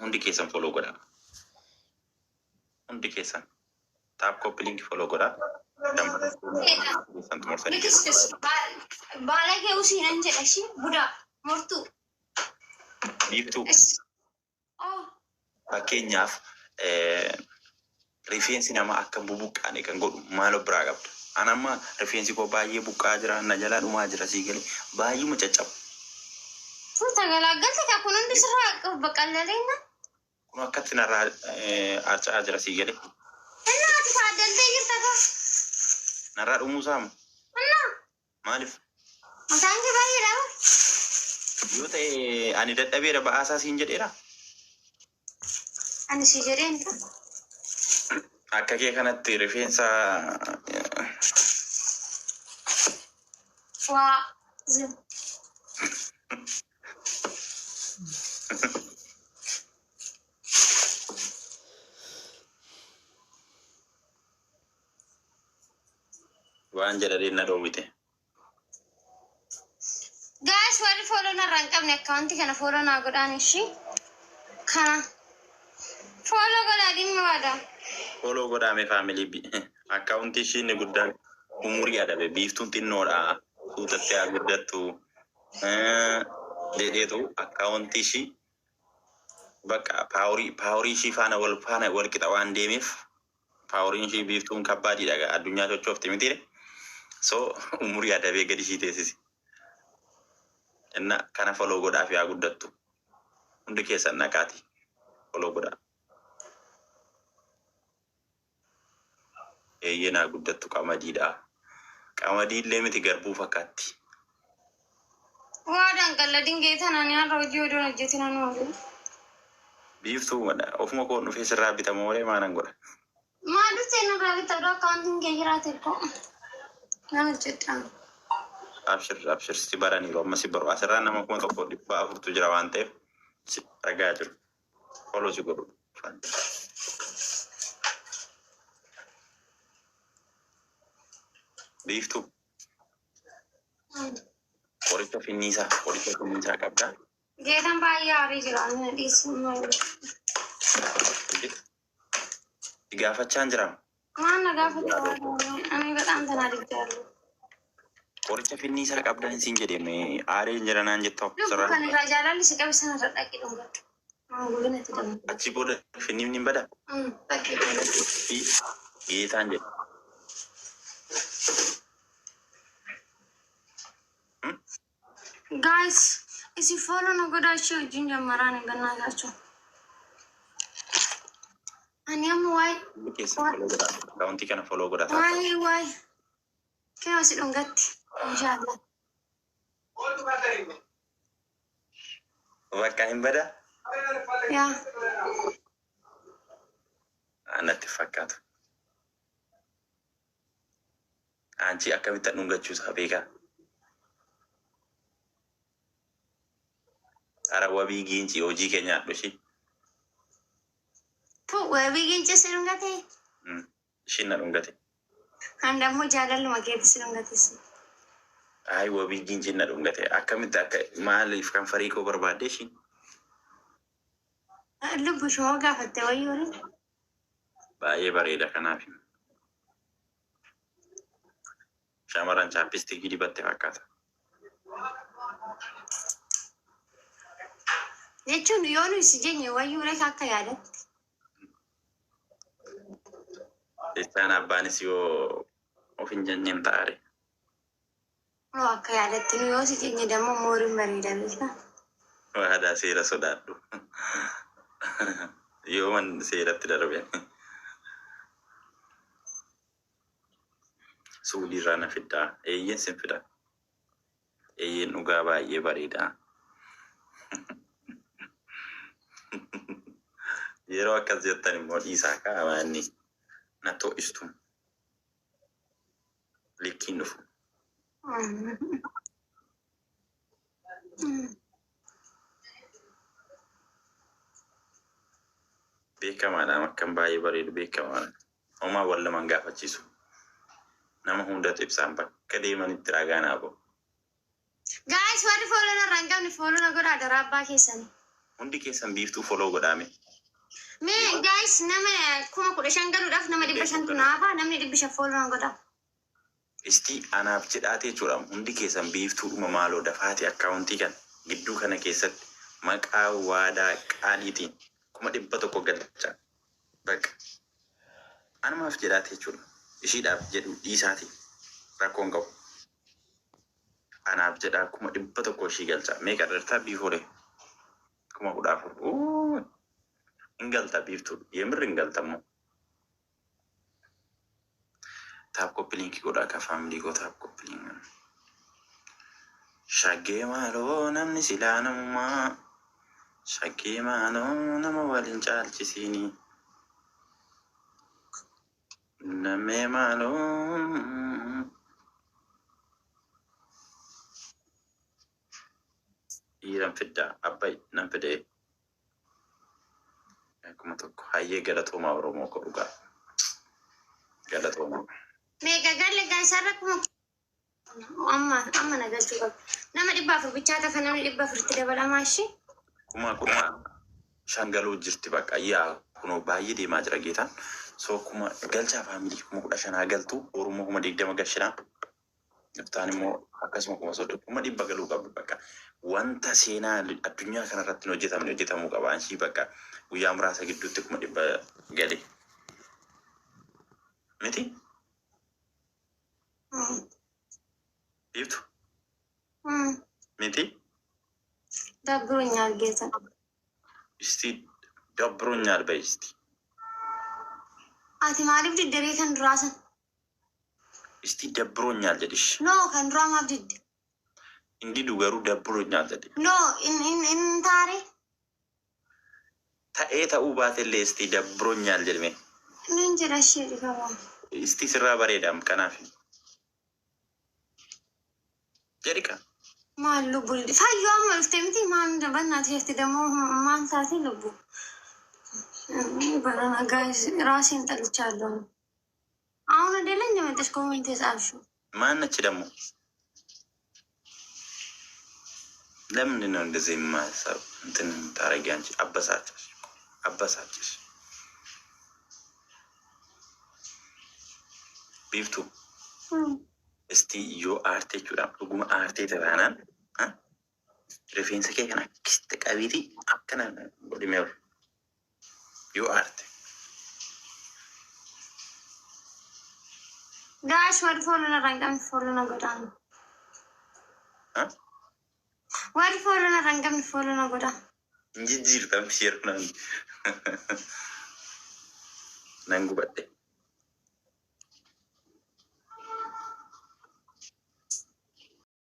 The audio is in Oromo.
Hundi keessan follow godhaa. Hundi keessan tap copy link follow godhaa. Shamarran keessan xumursanii Likiskus baalagee usii nan jedha ishii budaa mortuu. Biiftuu. Oh. Fakkeenyaaf rifeensi namaa akka hin bubuqqaane kan godhu maal of biraa qabda? An amma rifeensi koo baay'ee buqqa'aa jira, na jalaa dhumaa jira sii galee baay'uma caccaba. Tun tagalaagalti kaa kun hundi sirraa baqallaleenna. Kun akkatti narraa harca'aa jira sii galee. Innaa ati taaddaltee jirta kaa. Narraa dhumuu isaa moo? Innaa. Maaliif? Mataan kee baay'eedha bar. Yoo ta'e ani dadhabeera ba'aasaa siin jedheera. Ani si jedheen ta. Akka kee kanatti rifeensa Waa zim. Waan jedhadheen na dhoowwite. Guys, warri follow narraa hin qabne akkaawuntii kana follow naa godhaan ishii. Kana follow godhaa dhimma waada. Follow godhaa mee family akkaawuntii ishii inni guddaan umurii adabe biiftuun xinnoodha suutatti haa guddattu jedheetu akkaawuntii ishii bakka paaworii paaworii ishii faana wal faana wal qixa waan deemeef Paaworiin ishii biiftuun kabbaadiidha egaa addunyaa sochoofti mitiire. So umurii adabee gadi ishii teessisi. Inna kana follow godhaafi haa guddattu. Hundi keessan dhaqaati follow godhaa. Eeyyeen haa guddattu qamadiidha. Qamadii illee miti garbuu fakkaatti. Waadaan qalladin geetan ani har'a hojii odoon hojjetin anuu oolu. Biiftuu ofuma koon dhufee sirraa bitama malee maalan godha. Maa dhuftee narraa bitta odoo akkaawuntiin kee jiraate koo nan hojjedha. Abshir abshir si baraniiru amma si baru asirraa nama 1400tu jira waan ta'eef si ragaa jiru. Follow si godhu. Biiftuu. Qoricha finniisaa qoricha finniisaa qabdaa? Geetan baay'ee aarii jira ani na dhiisi. Si gaafachaan jira. Maal na gaafata ani በጣም ተናድጃለሁ። Qoricha finniisaa qabdaa siin jedhe mee aareen jira naan jettoo Lubbu sirraa. kan irraa jaalalli si qabe sana irra dhaqi dhungadhu. Gubina itti dabalu. Achi booda finniifni hin badaa? Dhaqi dhungadhu. Fi geetaan jedhe. Guys, isin follow na godhaa ishee wajjin jammaraan hin gannaataachuu. Ani amma waa'ee Hundi keessan follow godhaa. Akkaawuntii kana follow godhaa. waa'ee waa'ee kee si dhungatti. Inshaallah. Bakka hin badaa? Yaa. Natti fakkaatu. Anchi akkamittan dhungachuu isaa beekaa? Ara wabii giincii hojii kee nyaadhu ishii. Tu wabii giincii si dhungate? Ishiin na dhungate. An dammoo jaalaluma keetti si dhungate si. Ayi wabii giinciin na dhungate. Akkamitti akka maaliif kan farii koo barbaadde ishiin? Lubbu shoo gaafatte wayyoo ree. Baay'ee bareeda kanaaf. Shamarran chaappistikii dibatte fakkaata. Jechuun yoo nuyi si jenye wayyuu ree akka yaadatti. Jechaan abbaanis yoo of hin janyeen ta'are. Yoo akka yaadatti nu yoo si jenye dammoo mooriin bareeda beektaa. Waadaa seera sodaadhu. Yooman seeratti darbe. Suudii irraa na fiddaa. Eeyyeen sin fida. Eeyyeen dhugaa baay'ee bareeda. Yeroo akkas jettan immoo dhiisaa kaa waanni na to'istu. Likkiin dhufu. Beekamaadha akkan baay'ee bareedu beekamaadha. Homaa wal lamaan gaafachiisu. Nama hundatu ibsaan bakka deemanitti ragaa naa bahu. Guys, warri follow narraa hin qabne follow na godhaa daraa abbaa keessan. Hundi keessan Biiftuu follow godhaame. Mee guys, nama 15,000 galuudhaaf nama 500tu naafa, namni 500 follow na godha. Isti anaaf jedhaate jechuudha. Hundi keessan Biiftuudhuma maaloo dafaati akkaawuntii kan gidduu kana keessatti maqaa waadaa qaaliitiin 100,000 galcha. Bakka. Anumaaf jedhaate jechuudha. Ishiidhaaf jedhu dhiisaati. Rakkoon qabu. Anaaf jedhaa 100,000 ishii galcha. Meeqa dhartaa biifoolee? 14,000. Hin galta Biiftuu. Yemirri hin galtammoo. Tap copy link godhaa ka family koo, tap copy link. Shaggee maaloo, namni silaa namummaa. Shaggee maaloo, nama waliin caalchisiini. Namee maaloo. Dhiiran fiddaa abbay nan fidee. 1000 hayyee, galatoomaa Oromoo koo, dhugaa. Galatoomaa. Meeqa galle guys? Har'a kuma amma amma na galchuu qabu. Nama 400 bichaa tafa, namni 400tti dabalamaa ishee. 15,000 galuu jirti bakka, yaa kunoo baay'ee deemaa jira geetaan. So kuma galchaa family, 15,000 galtu, Oromoo 20,000 gashinaa. Iftaan immoo akkasuma 30,000, 100,000 galuu qabdu bakka. Wanta seenaa addunyaa kanarratti hin hojjetamne hojjetamuu qaba. Anshii bakka guyyaa muraasa gidduutti 100,000 gale. Miti? Biiftu? Miti? ደብሮኛል ጌታ። Isti ደብሮኛል በይ እስቲ። Ati maaliif diddaree kan duraa san? Isti ደብሮኛል jedhish. No, kan duraa maaf didde? Inni garuu ደብሮኛል jedhe. No, in taare. Ta'ee ta'uu baatellee isti ደብሮኛል jedhame. Nin jedha ishee dhifama. Isti sirraa bareedaam kanaaf. Jedhi ka. Maal lubbu fayyoo amma dhufte miti, maal bannaati jetti ደግሞ maal taate lubbu? Barana guys, ራሴን ጠልቻለሁ። አሁን አይደለ እንደመጣሽ comment የጻፍሽው? ማነች ደግሞ? ለምንድን ነው እንደዚህ የማሰብ እንትን ታረጊ አንቺ? አበሳጨሽ አበሳጨሽ። ቢፍቱ፣ እስቲ yoo aarte jechuudha, dhuguma aartee taanaan rifeensa kee kana akkasitti qabiitii akkana godhimee ol yoo aarte. Guys, warri follow narraa hin qabne follow na godhaa. Warri follow narraa hin qabne follow na godhaa. Hin jijjiirtamti yeroo nan gubadhe.